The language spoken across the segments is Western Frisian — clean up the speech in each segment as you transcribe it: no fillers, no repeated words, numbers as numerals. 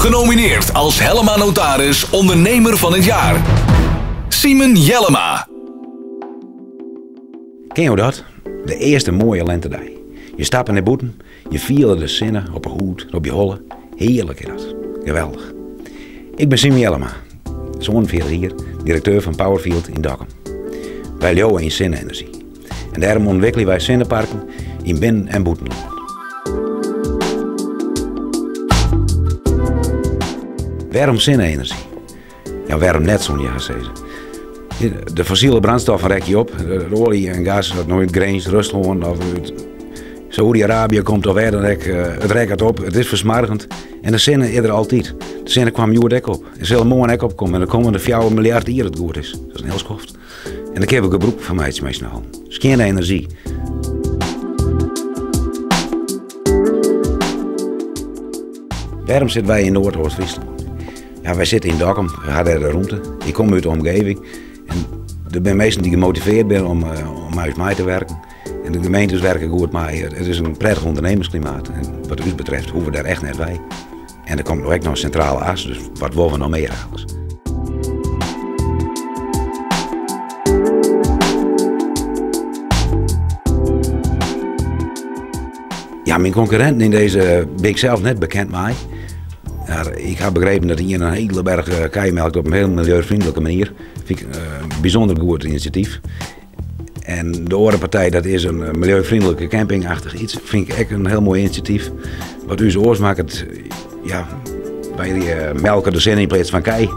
Genomineerd als Hellema Notaris Ondernemer van het Jaar. Simon Jellema. Ken jo dat? De earste moaie lentedei. Je stappe nei bûten, je fiele de sinne op 'e hûd, op je holle. Hearlik is dat. Geweldich. Ik bin Simon Jellema, 47 jier, direkteur fan Powerfield yn Dokkum. Wy leauwe yn sinne-enerzjy. En dêrom ûntwikkelje wy sinneparken yn binnen- en bûtenlân. Wêrom sinne-enerzjy? Ja, wêrom net, soene je hast sizze. De fossile brandstoffen rekje op. De oalje en gas dat no út Grins, Ruslân of út Saoedi-Arabië komt of wêr dan ek, eh, it rekket op. It is fersmoargjend. En de sinne is der altyd. De sinne kwam hjoed ek op. En sil moarn ek opkomme. En de kommende 4 miljard jier it goed is. Dat is in hiel skoft. En dêr kinne we gebrûk fan meitsje mei syn allen. Skjinne enerzjy. Wêrom sitte wy yn Noardoost-Fryslân? Ja, wy sitte yn Dokkum, we ha dêr de rûmte. Ik kom út de omgeving en der binne minsken dy't gemotiveerd binne om, eh, om mei ús mei te werken. En de gemeentes werke goed mei. It is in prettig ûndernimmersklimaat. En wat ús betreft hoege we dêr echt net wei. En der komt no ek noch in sintrale as, dus wat wolle we noch mear eigentlik? Ja, myn konkurrinten yn dizze bin ik sels net bekend mei. Maar ik ha begrepen dat ien in hiele berch eh, kij melkt op in hiel milieufreonlike manier. Fyn ik eh, in bysûnder goed inisjatyf. En de oare partij, dat is in eh, milieufreonlike campingachtig iets. Fyn ik ek in hiel moai inisjatyf. Wat ús oars makket, ja, wy eh, melke de sinne yn pleats fan kij.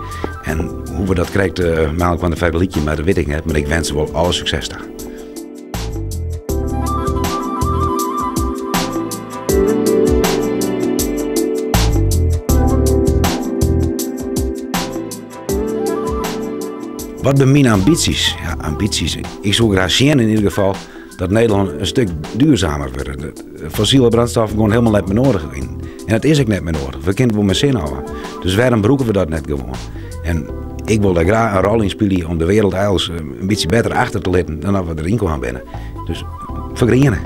En hoe't we dat krekt uh, melk fan de fergelykje, mar dat wit ik net. Mar ik wens se wol alle sukses ta. Wat binne myn ambysjes? Ja, ambysjes. Ik soe graach sjen yn ieder gefal dat Nederlân in stik duurzamer wurdt. De fossile brandstoffen gewoan hielendal net mear nedich binne. En dat is ek net mear nedich. We kinne it wol mei sinne ôf. Dus wêrom brûke we dat net gewoan? En ik wol dêr graach in rol yn spylje om de wereld eins in bytsje better achter te litten dan dat we deryn kaam binne. Dus fergriene.